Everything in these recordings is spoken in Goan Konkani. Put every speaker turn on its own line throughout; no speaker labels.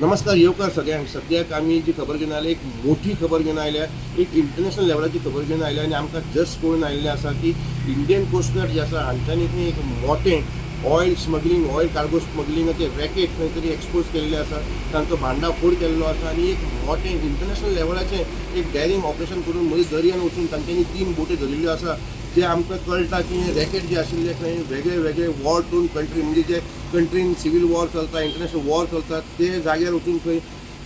नमस्कार, येवकार सगळ्यांक. सद्याक आमी जी खबर घेवन आयल्या, एक मोठी खबर घेवन आयल्या, एक इंटरनॅशनल लेवलाची खबर घेवन आयल्या आनी आमकां जस्ट कळून आयिल्लें आसा की इंडियन कोस्ट गार्ड जे आसा हांच्यांनी थंय एक मोठें ऑयल स्मगलींग, ऑयल कार्गो स्मगलिंगाचें रॅकेट खंय तरी एक्सपोज केल्लें आसा, तांचो भांडाफोड केल्लो आसा आनी एक मोठें इंटरनॅशनल लेवलाचें एक डॅरिंग ऑपरेशन करून मदीं दर्यान वचून तांच्यांनी तीन बोटी धरिल्ल्यो आसा. जे आमकां कळटा की हें रॅकेट जे आशिल्लें खंय वेगळे वेगळे वॉर टॉर्न कंट्री, म्हणजे जे कंट्रीन सिवील वॉर चलता, इंटरनॅशनल वॉर चलता, ते जाग्यार वचून खंय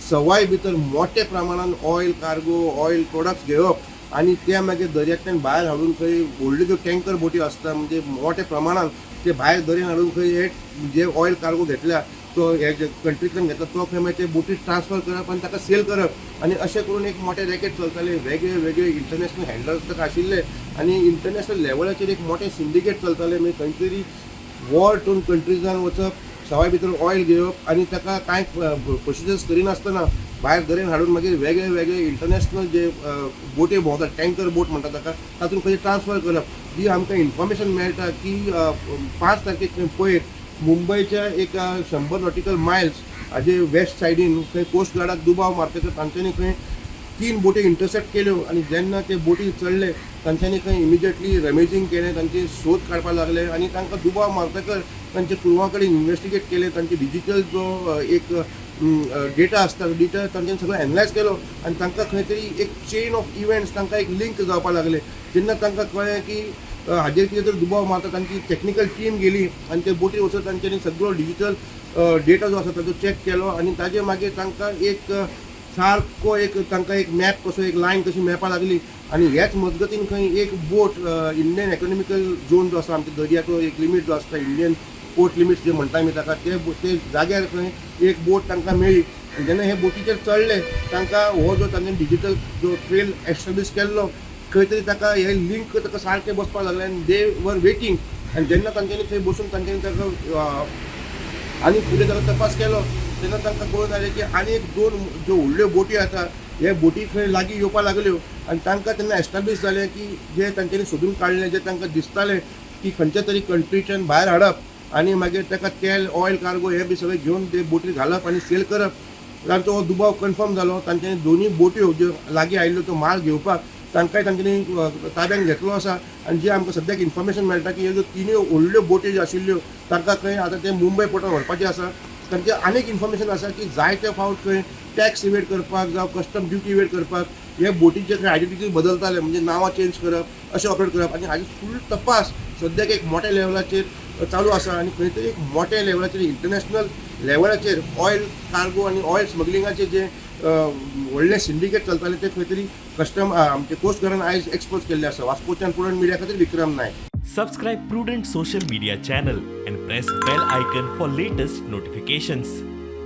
सवाय भितर मोठ्या प्रमाणान ऑयल कार्गो, ऑयल प्रोडक्ट्स घेवप आनी ते मागीर दर्यांतल्यान भायर हाडून खंय व्हडल्यो ज्यो टँकर बोटी आसता, म्हणजे मोठ्या प्रमाणान ते भायर दर्यान हाडून खंय हे जे ऑयल कार्गो घेतल्या तो हे जे कंट्रींतल्यान घेतला तो खंय मागीर ते बोटीर ट्रान्सफर करप आनी ताका सेल करप आनी अशें करून एक मोठें रॅकेट चलतालें. वेगळे वेगळे इंटरनॅशनल हँडलर्स ताका आशिल्ले आनी इंटरनॅशनल लेवलाचेर एक मोठें सिंडिकेट चलतालें. म्हणजे खंय तरी वॉर टॉर्न कंट्रीजान वचप, सवाय भितर ऑयल घेवप आनी ताका कांय प्रोसिजर्स करिनासतना भायर दर्यान हाडून मागीर वेगळे वेगळे इंटरनॅशनल जे बोटी भोंवतात, टँकर बोट म्हणटा ताका, तातूंत खंय ट्रान्सफर करप. जी आमकां इन्फॉर्मेशन मेळटा की 5 तारखेक खंय पयर मुंबयच्या एक 100 नॉटिकल मायल्स हाजे वेस्ट सायडीन खंय कोस्ट गार्डाक दुबाव मारतकच तांच्यांनी खंय तीन बोटी इंटरसेप्ट केल्यो आनी जेन्ना ते बोटी चडले तांच्यांनी खंय इमिजिएटली रॅमेजिंग केलें, तांचे सोद काडपाक लागले आनी तांकां दुबाव मारतकच तांच्या क्रुवा कडेन इन्वेस्टिगेट केलें. तांचे डिजिटल जो एक डेटा आसता, डेटा तांच्यांनी सगळो एनलायज केलो आनी तांकां खंय तरी एक चेन ऑफ इव्हेंट्स तांकां एक लिंक जावपाक लागले. जेन्ना तांकां कळ्ळें की हाजेर कितें तरी दुबाव मारता, तांची टॅक्निकल टीम गेली आनी ते बोटीर वचून तांच्यांनी सगळो डिजिटल डेटा जो आसा ताचो चॅक केलो आनी ताजे मागीर तांकां एक सारको एक तांकां एक मॅप कसो, एक लायन कशी मेळपाक लागली. आनी ह्याच मजगतीन खंय एक बोट इंडियन इकॉनॉमिकल झोन जो आसा, आमच्या दर्याचो एक लिमीट जो आसता, इंडियन पोर्ट लिमिट्स जे म्हणटा आमी ताका, ते जाग्यार खंय एक बोट तांकां मेळ्ळी आनी जेन्ना हे बोटीचेर चडले तांकां हो जो तांणी डिजिटल जो ट्रेल एस्टाब्लीश केल्लो खंय तरी ताका हे लिंक ताका सारकें बसपाक लागलें आनी they were waiting. आनी जेन्ना तांच्यांनी थंय बसून तांच्यांनी ताका आनी फुडें ताका तपास केलो तेन्ना तांकां कळून आयलें की आनी एक दोन ज्यो व्हडल्यो बोटी आसा, हे बोटी खंय लागीं येवपाक लागल्यो आनी तांकां तेन्ना एस्टाब्लीश जालें की जे तांच्यांनी सोदून काडलें, जे तांकां दिसतालें की खंयच्या तरी कंट्रीच्यान भायर हाडप आनी मागीर ताका तेल, ऑयल कार्गो हे बी सगळें घेवन ते बोटीर घालप आनी सेल करप, तांचो हो दुबाव कन्फर्म जालो. तांच्यांनी दोनूय बोट्यो ज्यो लागीं आयिल्ल्यो त्यो माल घेवपाक, तांकांय तांच्यांनी ताब्यान घेतलो आसा. आनी जे आमकां सद्याक इन्फॉर्मेशन मेळटा की ह्यो ज्यो तिनूय व्हडल्यो बोट्यो ज्यो आशिल्ल्यो तांकां खंय आतां ते मुंबय पोर्टान व्हरपाचें आसा. तांचे आनीक इन्फॉर्मेशन आसा की जायते फावट खंय टॅक्स इवेड करपाक जावं कस्टम ड्युटी इवेड करपाक हे बोटीचे खंय आयडेंटिटी बदलताले, म्हणजे नांवां चेंज करप, अशें ऑपरेट करप. आनी हाजी फूल तपास सद्याक एक मोठ्या लेवलाचेर चालू आसा आनी खंय तरी एक मोठ्या लेवलाचेर, इंटरनॅशनल लेवलाचेर ऑयल कार्गो आनी ऑयल स्मगलिंगाचे जे व्हडले सिंडिकेट चलताले ते खंय तरी कस्टम आमचे कोस्ट गार्डान आयज एक्सपोज केल्ले आसा. वास्कोच्यान प्रुडंट मिडिया खातीर विक्रम Naik.
Subscribe Prudent Social Media channel and press bell icon for latest notifications.